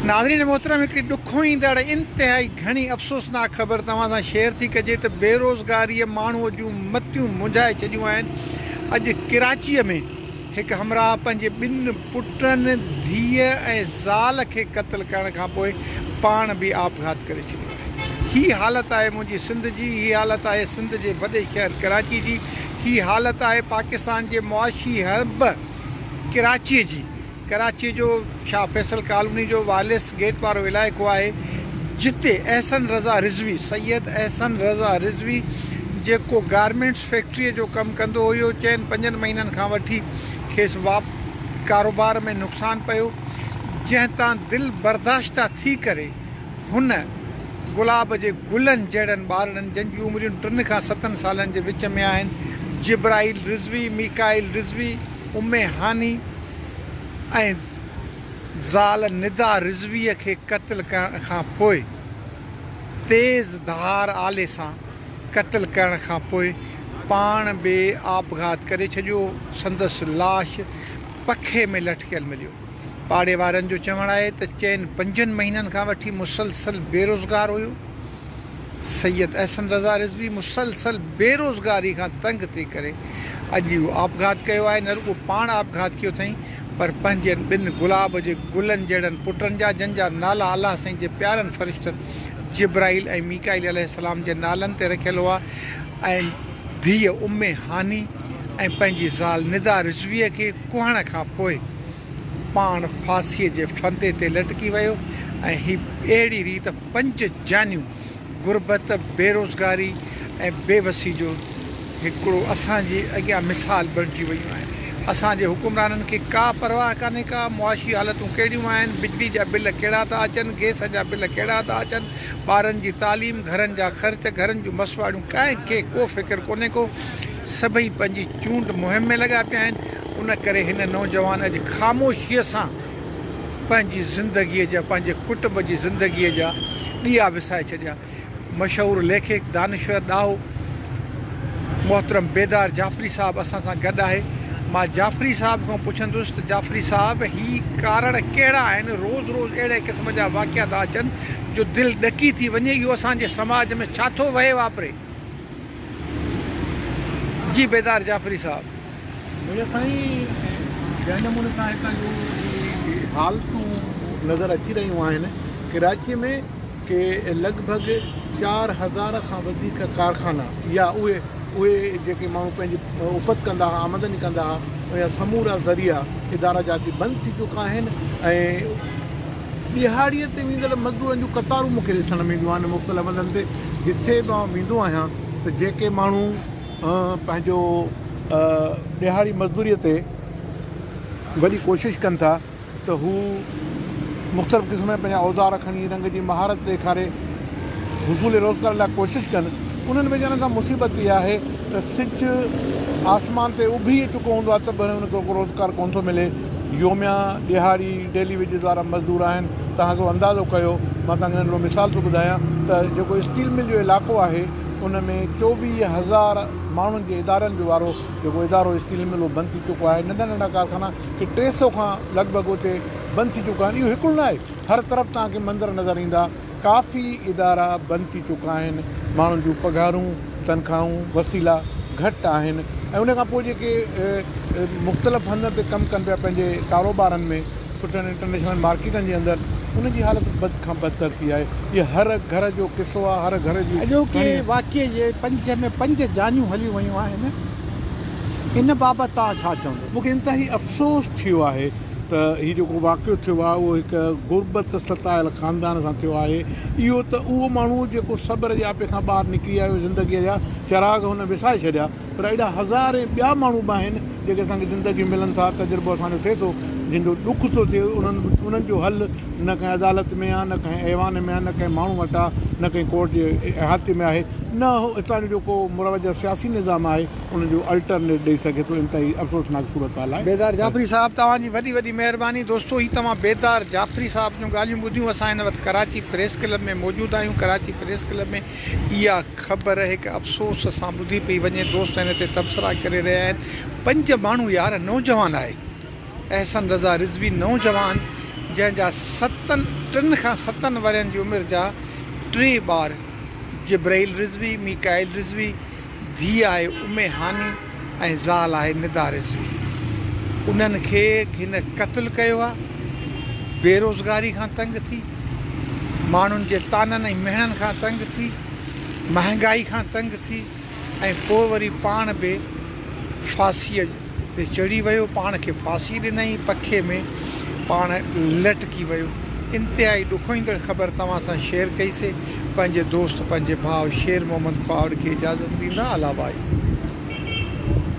ناظرين محترم هڪڙي ڏکوئيندڙ انتهائي گهڻي افسوسناڪ خبر توهان سان شيئر ٿي ڪجي ته بيروزگاريء ماڻهوء جون متيون منجهائي ڇڏيون آهن اڄ ڪراچيء ۾ هڪ همراهه پنهنجي ٻن پٽن، ڌيء ۽ زال کي قتل ڪرڻ کانپوء پاڻ به آپگهات ڪري ڇڏيو آهي. هي حالت آهي منهنجي سنڌ جي، هي حالت آهي سنڌ جي وڏي شهر ڪراچي جي، هي حالت آهي پاڪستان جي معاشي حب ڪراچيء جي. ڪراچيء جو شاهه فيصل ڪالوني جو وائرليس گيٽ وارو علائقو آهي، جتي احسن رضا رضوي، سيد احسن رضا رضوي، جيڪو گارمينٽس فيڪٽريء جو ڪم ڪندو هيو، چئن پنجن مهينن کان وٺي کيس ڪاروبار ۾ نقصان پيو، جنهن تان دل برداشته ٿي ڪري هن گلاب جي گلن جهڙن ٻارڙن، جن جون عمريون ٽن کان ستن سالن جي وچ ۾ آهن، جبرائيل رضوي، ميڪائيل رضوي، ام هاني ۽ زال ندا رضويء کي قتل ڪرڻ کان پوء تيز ڌار آلي سان قتل ڪرڻ کان پوء پاڻ به آپگهات ڪري ڇڏيو، سندس لاش پکي ۾ لٽڪيل مليو. پاڙي وارن جو چوڻ آهي ته چئن پنجن مهينن کان وٺي مسلسل بيروزگار هيو. سيد احسن رضا رضوي مسلسل بيروزگاري کان تنگ ٿي ڪري اڄ اهو آپگهات ڪيو آهي، نه رڳو پاڻ آپگهات ڪيو اٿائين پر پنهنجن ٻن گلاب جي گلن جهڙن پٽن جا جن جا نالا الله سائين جي پيارن فرشتن جبرائيل ۽ ميڪائيل عليه السلام جي نالن تي رکيل هئا ۽ ڌيء ام هاني ۽ پنهنجي زال ندا رضويء کي ڪهڻ کان پوء پاڻ ڦاسيء جي ڦندي تي لٽڪي ويو ۽ هي اهڙي ريت پنج جانيون غربت، بيروزگاري ۽ بيوسي جو هڪڙو اسان جي اڳيان مثال بڻجي ويون آهن. اسان جي حڪمرانن کي ڪا پرواهه ڪانهي ڪا، معاشي حالتون ڪهڙيون آهن، بجلي جا بل ڪهڙا ٿا اچن، گئس جا بل ڪهڙا ٿا اچن، ٻارن جي تعليم، گهرن جا خرچ، گهرن جون مسواڙيون ڪنهن کي ڪو فڪر ڪونهي ڪو، سڀئي پنهنجي چونڊ مهم ۾ لڳا پيا آهن، ان ڪري هن نوجوان اڄ خاموشيء سان پنهنجي زندگيء جا، پنهنجي ڪٽنب جي زندگيء جا ڏيئا وسائي ڇڏيا. مشهور ليکڪ، دانشور، ڏاهو محترم بيدار جعفري صاحب اسان سان گڏ آهي. مان جعفري صاحب کان پڇندس ته جعفري صاحب هي ڪارڻ ڪهڙا آهن، روز روز اهڙي قسم جا واقعا ٿا اچن جو دل ڏڪي ٿي وڃي، اهو اسان جي سماج ۾ ڇا ٿو وهي واپري؟ جي بيدار جعفري صاحب. منهنجا سائين جنهن نموني سان هتان جون هي حالتون نظر اچي رهيون آهن ڪراچي ۾ ڪي لڳ ڀڳ 4000 کان وڌيڪ ڪارخانا يا اهي اهي جيڪي ماڻهو پنهنجي اپت ڪندا هئا آمدني ڪندا هئا ان جا سمورا ذريعا ادارا جاتي بند ٿي چڪا آهن ۽ ڏهاڙيء تي ويندڙ مزدورن جون قطارون مون کي ڏسڻ ۾ اينديون آهن مختلف هنڌن تي جتي به آئون ويندو آهيان ته جيڪي ماڻهو پنهنجو ڏهاڙي مزدوريء تي وڏي ڪوشش ڪن ٿا ته هو مختلف قسم جا پنهنجا اوزار کڻي رنگ جي مهارت ڏيکاري حصول روزگار لاء ڪوشش ڪن انهن ويچارن سان مصيبت اها آهي ته سج آسمان تي اڀري چڪو هوندو آهي ته به انهن کي ڪو روزگار ڪونه ٿو ملي. يوميا، ڏهاڙي، ڊيلي ويجز وارا مزدور آهن. توهان هڪڙو اندازو ڪيو، مان توهان کي ننڍڙو مثال ٿو ٻڌايان ته جيڪو اسٽيل مل جو علائقو آهي ان ۾ 24,000 ماڻهن جي ادارن جو وارو جيڪو ادارو اسٽيل مل اهو بند ٿي چڪو آهي. ننڍا ننڍا ڪارخانا ڪي 300 کان لڳ ڀڳ اتي بند ٿي چڪا آهن. اهو هڪڙو نه آهي، هر طرف توهان کي منظر نظر ايندا. ڪافي ادارا بند ٿي چڪا آهن، ماڻهن جون پگهارون، تنخواهون، وسيلا گهٽ آهن ۽ ان کان پوء جيڪي مختلف هنڌن تي ڪم ڪن پيا پنهنجي ڪاروبارن ۾ سٺن انٽرنيشنل مارڪيٽن جي اندر انهن جي حالت بد کان بدتر ٿي آهي. اهي هر گهر جو قصو آهي، هر گهر جي اڄوڪي ڪهاڻي آهي. واقعي جي پنج ۾ پنج جانيون هليون ويون آهن، ان بابت توهان ڇا چوندو؟ مون کي انتهائي افسوس ٿيو آهي ته هي جيڪو واقعو ٿيو آهي اهو هڪ غربت ستايل خاندان سان ٿيو آهي. اهو ته اهو ماڻهو جيڪو صبر جي آپي کان ٻاهر نڪري آيو، زندگيء جا چراغ هن وسائي ڇڏيا، پر اهڙا هزارين ٻيا ماڻهو به آهن جيڪي اسان کي زندگي ۾ ملن ٿا، تجربو اسان جو ٿئي ٿو، جن جو ڏک ٿو ٿئي انهن انهن جو حل نه ڪنهن عدالت ۾ آهي، نه ڪنهن ايوان ۾ آهي، نه ڪنهن ماڻهو وٽ آهي، نه ڪنهن ڪورٽ جي احاطي ۾ آهي، نه هتان جو جيڪو مروجه سياسي نظام آهي. ان جو الٽرنيٽ ڏئي سگهي ٿو انتهائي افسوسناڪ صورتحال آهي. بيدار جعفري صاحب توهان جي وڏي وڏي مهرباني دوستو هي توهان بيدار جعفري صاحب جون ڳالهيون ٻڌيون اسان هن وقت ڪراچي پريس ڪلب ۾ موجود آهيون ڪراچي پريس ڪلب ۾ اها خبر هڪ افسوس سان ٻڌي پئي وڃي دوست هن تي تبصرا ڪري رهيا آهن پنج ماڻهو يار نوجوان آهي احسن رضا رضوي نوجوان جنهن جا ستن ٽن کان ستن ورهين جي عمر جا ٽي ٻار جبرئيل رضوي، ميڪائيل رضوي، ڌيء آهي ام هاني ۽ زال آهي ندا رضوي. انهن کي هن قتل ڪيو آهي. بيروزگاري کان تنگ ٿي، ماڻهن جي طعنن ۽ مهڻن کان تنگ ٿي، مهانگائي کان تنگ ٿي ۽ پوء وري پاڻ به ڦاسيء تي چڙهي ويو، پاڻ کي ڦاسي ڏنائين، پکي ۾ پاڻ لٽڪي ويو. انتهائي ڏکوئيندڙ خبر توهان سان شيئر ڪئي سي. پنهنجي دوست پنهنجي ڀاء شير محمد خواهڙ کي اجازت ڏيندا. الله ڀائي.